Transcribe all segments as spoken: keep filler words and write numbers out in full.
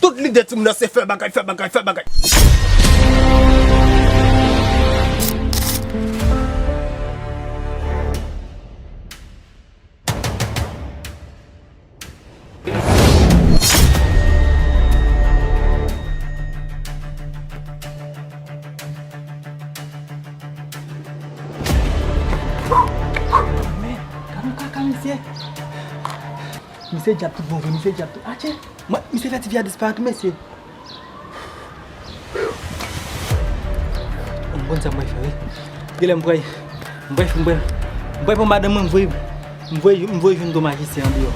Tout lide timoun nan se fè bagay, fè bagay, fè bagay. Men, gad yon kaka, mesye. Misye djab tout bon vre, misye djab tout. Atchè! Mwen, misye fè ti fi a disparèt, mesye. M konn sa mwen fè, wi. Genlè m pral, m pral, m pral, m pral pran madanm mwen, m voye, m voye, m voye jwenn yon majisyen andeyò.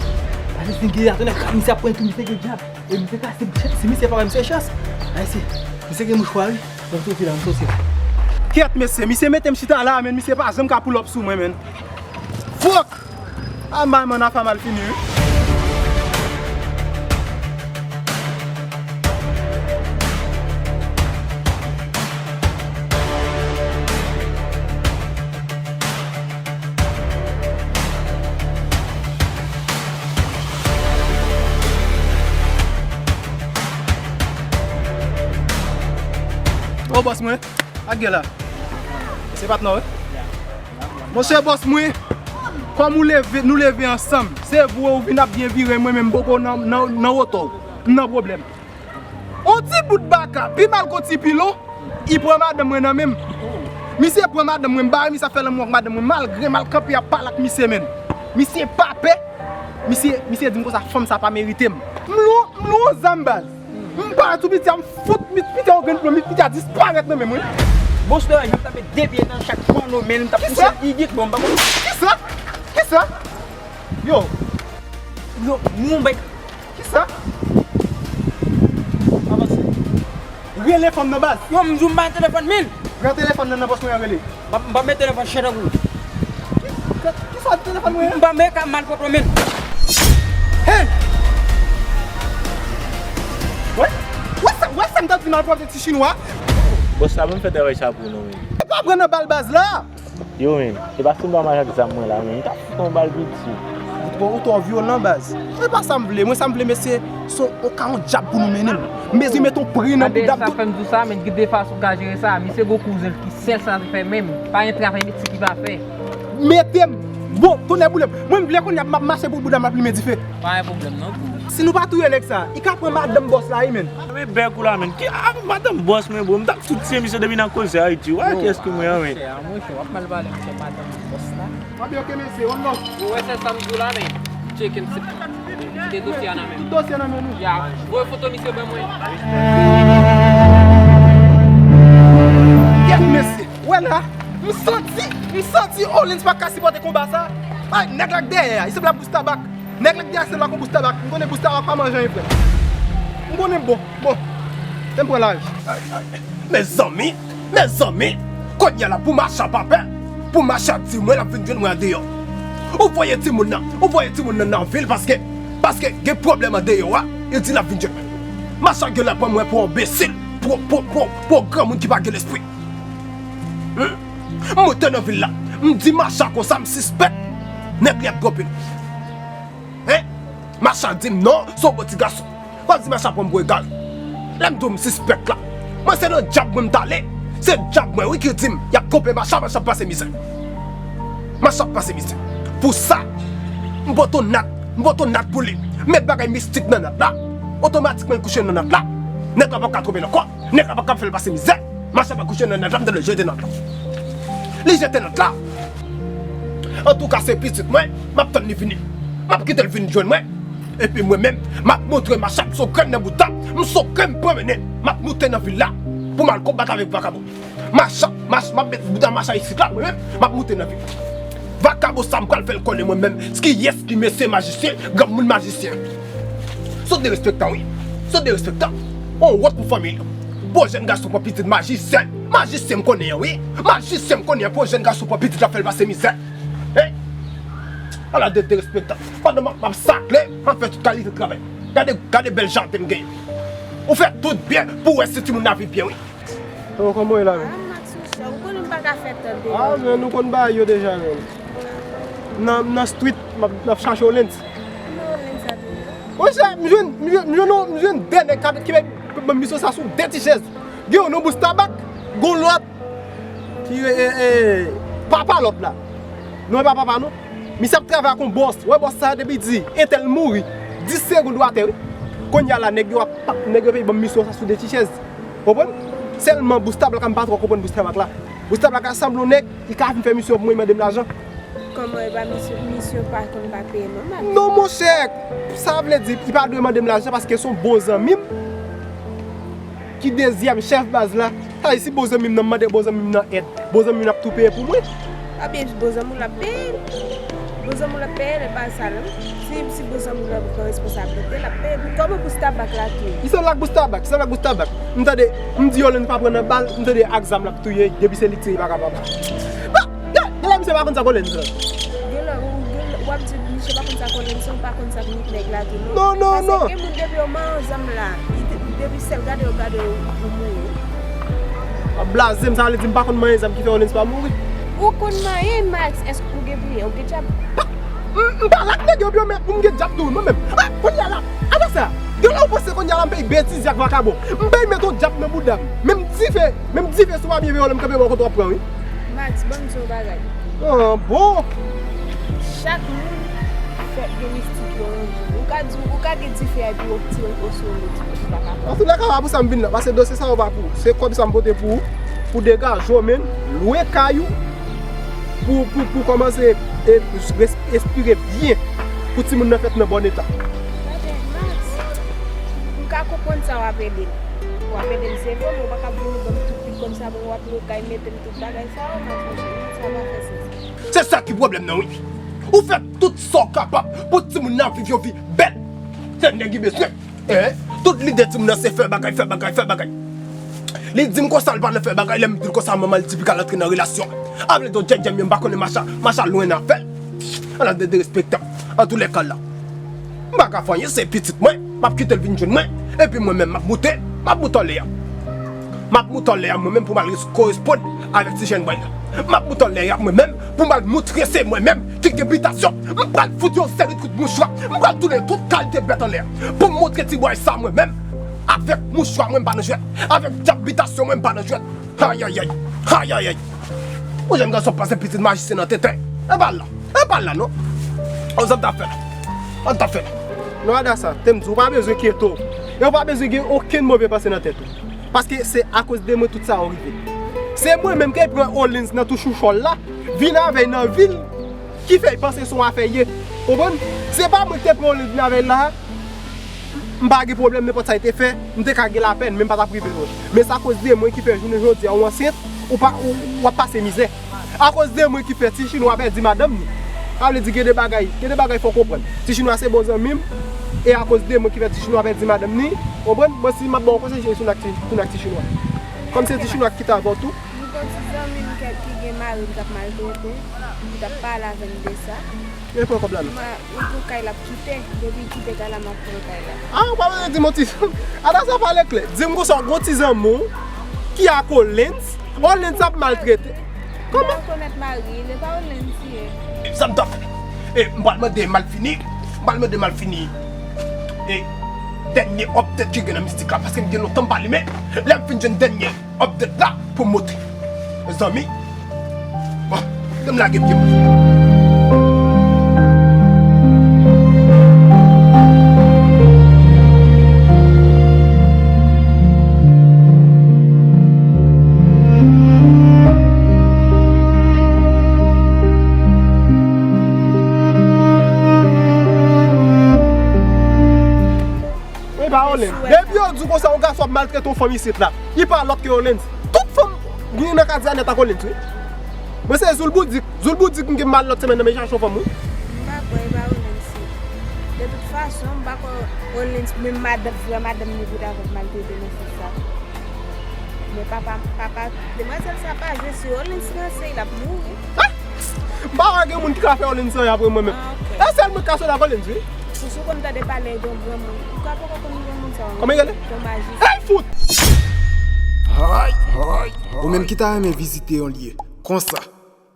Majisyen gen atò nan kay, misye ap pran tou, misye gen djab. E misye ka, si, si misye pa bay misye chans. Ay, si, misye gen mouchwa, wi. Mwen soti la, m soti la. Kyèt, mesye, misye mete m chita la, men misye pa janm ka pull up sou mwen, men. Fòk! A, bay mwen afè mal fini, wi. O, bòs mwen, ak gè la. Se patnè w, wi? Monchè bòs mwen, kòm ou leve, nou leve ansanm. Se vre ou vin ap byen vire, mwen menm m poko nan, nan, nan wotè w. M nan pwoblèm. On ti bout baka, pi mal ke on ti pilon, li pran madanm mwen nan men m. Misye pran madanm mwen, m bare misye ap fè lanmou ak madanm mwen, malgre m al kanpe ap pale ak misye, men. Misye pa pè, misye, misye di m konsa fanm sa pa merite m. M lou, m lou on zam baz. M pa tou piti a, m fout, m piti a on grenn plon, m piti a disparèt nan men m, wi. Bon, se yon t ap met de pye nan chak pano, men m t ap pouse l, igit, bon, m pa konn. Kisa? Kisa? Yo. Yo, moun bay. Kisa? Avanse. Rele fanm nan baz. Yo, m di w m pa gen telefòn, men. Pran telefòn nan nan pòch mwen an, rele. M pa, m pa met telefòn chè tankou. Ki, ki, kisa telefòn mwen an? M pa met ka malpwòp lan, men. Hey! Wè, wè sa, wè sa m t ap di malpwòpte ti chinwa? Bòs la, ban m fè travay sa pou nou, men. E pa pran nan bal baz la! Yo, men, se pa si m pa mache ak zam mwen la, men, m t ap fout on bal piti. Ou twò, ou twò vyolan, baz. Se pa sa m vle. Mwen, sa m vle, mesye, se on ka on djab pou nou mennen l. M bezwen met on pri nan bouda m tout. Gade sa fè m di w sa, men, gade fason w ka jere sa. Misye gon kouzen l ki sèl sa l fè menm. Pa gen travay piti ki pa fè. Mete m. Bon, tonnè boule m. Mwen, m vle kounye a, m ap mache pou bouda m ap limen dife. Pa gen pwoblèm, non, bro. Si nou pa touye nèg sa, li ka pran madanm bòs la, wi, men. Men bèk ou la, men. Ki, a, madanm bòs, men, bro. M t ap fout tiye misye depi nan koze Ayiti. Wè kiyès ki mwen an, men. Monchè, monchè, w ap mal pale, monchè, madanm bòs la. Anben, oke, mesye, one love. Ou wè se sa m di w la, men. Tcheke m se. Kite dosye a nan men m. Tout dosye nan men nou. Ya, voye foto misye ban mwen. Kèt, mesye. Wè la, m santi, m santi Olens pa ka sipòte konba sa. Ay, nèg la k dèyè a, li sanble ap bous tabak. Nèg la k dèyè a sanble ak on bous tabak. M konnen bous tabak pa manje anyen, frè. M konnen bon, bon. Lè m pran laj. Ay, ay. Mezanmi, mezanmi, kounye a la pou Macha pa pè, pou Macha di mwen l ap vin jwenn mwen andeyò. Ou voye timoun nan, ou voye timoun nan nan vil paske, paske gen pwoblèm andeyò a, li di l ap vin jwenn mwen. Macha genlè pran mwen pou enbesil, pou, pou, pou, pou granmoun ki pa gen lespri. Hmm? M moute nan vil la, m di Macha konsa m sispèk nèg li ap dwope l. Hein? Macha di m non, se yon bon ti gason. W ap di Macha pran m pou egare. Lè m di w m sispèk la, mwen se nan djab mwen m t ale. Se djab mwen wi ki di m y ap dwope Macha, Macha ap pase mizè. Macha ap pase mizè. Pou sa, m pote yon nat, m pote yon nat pou li. Met bagay mistik nan nat la. Otomatikman li kouche nan nat la. Nèg la p ap ka dwope l ankò. Nèg la p ap ka fè l pase mizè. Macha pa kouche nan nat la, m tande l jete nat la. Li jete nat la. Antouka, se pitit mwen, m ap tann li vini. M ap kite l vin jwenn mwen. Epi mwen menm, m ap montre Macha m se yon grenn nan bout tab, m se yon grenn pran mennen. M ap moute nan vil la pou m al konbat avèk vakabon. Macha, Mach-, m ap met bout a Macha isit la, mwen menm, m ap moute nan vil. Vakabon sa m pral fè l konnen mwen menm kiyès ki mesye majisyen, granmoun majisyen. Se yon derespektan, wi. Se yon derespektan. On wont pou fanmi l. Pou yon jèn gason pran pitit majisyen. Majisyen m konnen an, wi. Majisyen m konnen an, pou yon jèn gason pran pitit l ap fè l pase mizè. Hein? Ala de derespektan. Pandan m ap, m ap sakle, m ap fè tout kalite travay. Gade, gade bèl jaden m genyen. Ou fè tout byen pou w wè si timoun nan viv byen, wi. Yo, kòman w ye la menm? Ah, Max, monchè, ou konnen m pa ka fè tan deyò. Ah, men nou konn bagay yo deja menm. Nan, nan street, m ap, m ap chache Olens. Nan Olens sa toujou. Monchè, m jwenn, m jwenn, m jwenn, m jwenn de nèg k ap, ki mèt ban m misyon sa sou de ti chèz. Gen youn non Boustabak, gon lòt ki, e, e, papa lòt la. Non, e pa papa non. Misye ap travay ak yon bòs. Wè bòs sa depi di entèl mouri, dis segonn ou atè wi. Kounye a la, nèg yo ap, nèg yo vin ban m misyon sa sou de ti chèz. Konprann? Sèlman Boustabak la, m pa twò konprann Boustabak la. Boustabak la sanble yon nèg, li ka vin fè misyon pou mwen, li mande m lajan. Kòman e pa misyon, misyon pa konn pa peye non, Max? Non, monchè, sa vle di, li pa dwe mande m lajan paske se yon bon zanmi m ki dezyèm chèf baz la. Sa vle di, si bon zanmi m nan, m mande bon zanmi m nan èd, bon zanmi m nan ap tou peye pou mwen. Ebyen, bon zanmi w la ap peye l. Bon zanmi w la ap peye l, e pa sa non. Si, si bon zanmi w la pran responsablite, l ap peye l. Kòman Boustabak la tou? Li sanble ak Boustabak, li sanble ak Boustabak. M tande, m di Yolens pa pran nan bal, m tande ak zam l ap touye, depi se li k tiye, li pa kapab. Ba, gen, gen lè misye pa konn sa k Yolens lan. Gen lè, ou, gen lè, w ap di misye pa konn sa k Yolens lan, ou pa konn sa k nèg la tou non. Non, non, non. Paske gen moun depi yo manyen zam la, li te, depi sèl gade yo, gade yo, ou mouri. W ap blaze m, sa vle di m pa konn manyen zam ki fè Yolens pa mouri. Ou konn manyen, Max, èske ou gen priye, ou gen djab? M, m pale ak nèg yo, yo mèt pou m gen djab tou, mwen menm. A, kounye a la, atè sa, gen lè ou panse kounye a la m peye betize ak vakabon. M peye met yon djab nan bouda m. Menm dife, menm dife si w pa byen veye w, lè m kanpe bò kote w ap pran, wi. Max, ban m di w yon bagay. Ah, bon. Chak moun fèt gen mistik yo yon jou. Ou ka di, ou ka gen dife a epi yo tire l osou yon lòt dife, ou pa ka fè. Antoulèka, pa pou sa m vin la, paske dosye sa yo pa pou ou. Se kòb sa m pote pou ou, pou degaje w, menn, lwe kay ou, pou, pou, pou kòmanse e, res-, respire byen, pou timoun nan fèt nan bòn eta. Gade, Max, m ka konprann sa w ap ede l. W ap ede l, se vre, men w pa ka vini ban m tout pit kòb sa pou w ap lwe kay, mete m tout bagay sa yo, Max, monchè, non, sa pa fè sans. Se sa ki pwoblèm nan, wi. Ou fè tout sa w kapab pou timoun nan viv yon vi bèl. Se nèg ki bezwen. Eh, tout lide timoun nan se fè bagay, fè bagay, fè bagay. Li di m konsa l pa nan fè bagay, lè m di l konsa manman l di pi ka l antre nan relasyon. A vle di w djèdjè m yo, m pa konnen macha, macha lwen nan fè l. Ala de derespektan. Antoulèka la, m pa ka fè anyen, se pitit mwen, m ap kite l vin jwenn mwen, epi mwen menm m ap moute, m ap moute anlè a. M ap moute anlè a mwen menm pou m al res-, koresponn avèk ti jèn bway la. M ap moute anlè a mwen menm pou m al moutre se mwen menm ki gen bitasyon. M pral fout yon seri kout mouchwa. M pral tounen tout kalite bèt anlè a. Pou m moutre ti bway sa mwen menm. Avèk mouchwa mwen m pa nan jwèt. Avèk djab bitasyon mwen m pa nan jwèt. Ayayay. Ayayay. Yon jèn gason panse pitit majisyen nan tenten. E pa la. E pa la non. An zòt ta fè la. An ta fè la. Non, Adasa, te m di w, ou pa bezwen kyete w. E ou pa bezwen gen okenn move panse nan tèt ou. Paske se akoz de mwen tout sa yo rive. Se mwen menm ki pran Orleans nan tou chouchòl la, vin avè l nan vil, ki fè l panse se yon afè l ye. Konprann? Se pa mwen ki te pran Orleans vin avè l la. M pa gen pwoblèm, nenpòt sa l te fè, m te ka gen lapèn, men m pa t ap rive lwen. Men se akoz de mwen ki fè jounen jodi a ou ansent, ou pa, ou, w ap pase mizè. Akoz de mwen ki fè ti chinwa pèdi madanm ni. Sa vle di gen de bagay, gen de bagay fò w konprann. Ti chinwa se bon zanmi m, e akoz de mwen ki fè ti chinwa pèdi madanm ni, konprann? Bon, si m ap ba w konsèy, se tounen ak ti, tounen ak ti chinwa. Kòm se ti chinwa ki kite avè w tou. M gon ti zanmi m ki, ki gen mari l k ap maltrete, li t ap pale avè m de sa. Men pran kòb la non. Ou pou kay la ap kite, depi l kite kay la, m ap pran kay la. Ah, ou pa bezwen di m yon ti. Adasa pale klè. Di m konsa, gon ti zanmi w ki ak Orleans, Orleans ap maltrete. Kòman? Ou rekonèt mari l, e pa Orleans li ye. Sa m t ap fè? E, m pral mande Malfini, m pral mande Malfini. E, dènye update ki gen nan mistik la, paske m gen lontan m pa li, men lè m fin jwenn dènye update la pou m montre. Mezanmi. Bon, kite m lage pye m. E pa Orleans. Depi yo di w konsa, yon gason ap maltrete yon fanm isit la. Li pa lòt ke Orleans. Tout fanm gen nan katye a nèt ak Orleans, wi. Mwen se Zoul Boudik. Zoul Boudik m gen mal lòt semèn nan, men chache yon fanm, wi. M pa kwè, e pa Orleans. De tout fason, m pa kwè Orleans, menm madanm, vrè madanm li pou ta konn maltrete nan sans sa. Men papa, papa demwazèl sa pa jwe, si Orleans ranse, l ap mouri. Ah! M pa wè gen moun ki ka fè Orleans anyen apre mwen menm. Ah, ok. E sèl mwen k ka sot ak Orleans, wi. Pou si w konn tande pale de yon granmoun, ou ka poko konn granmoun sa yo. Kòman l rele? Yon majisyen. Hey, fout! Ou menm ki ta renmen vizite yon lye konsa,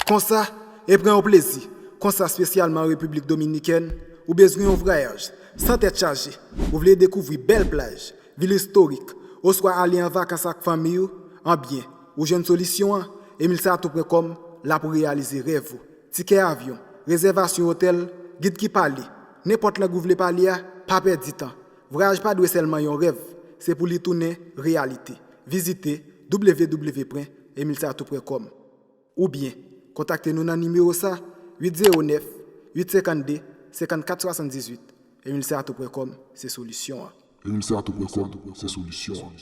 konsa, e pran yon plezi konsa, espesyalman an Repiblik Dominikèn, ou bezwen yon vwayaj San tèt chaje, ou vle dekouvri bèl plaj, vil istorik, oswa ale an vakans ak fanmi w? Anbyen, ou jwenn solisyon an. Emilsato pwen kòm la pou reyalize rèv ou. Tikè avyon, rezèvasyon otèl, gid ki pale, nenpòt lang ou vle pale a, pa pèdi tan. Vwayaj pa dwe sèlman yon rèv, se pou li tounen reyalite. Vizite w w w pwen emilsato pwen kòm oubyen kontakte nou nan nimewo sa, uit zewo nèf, uit senkannde, senkannkat swasanndizuit. Emilsato pwen kòm se solisyon an. Emilsato pwen kòm se solisyon an.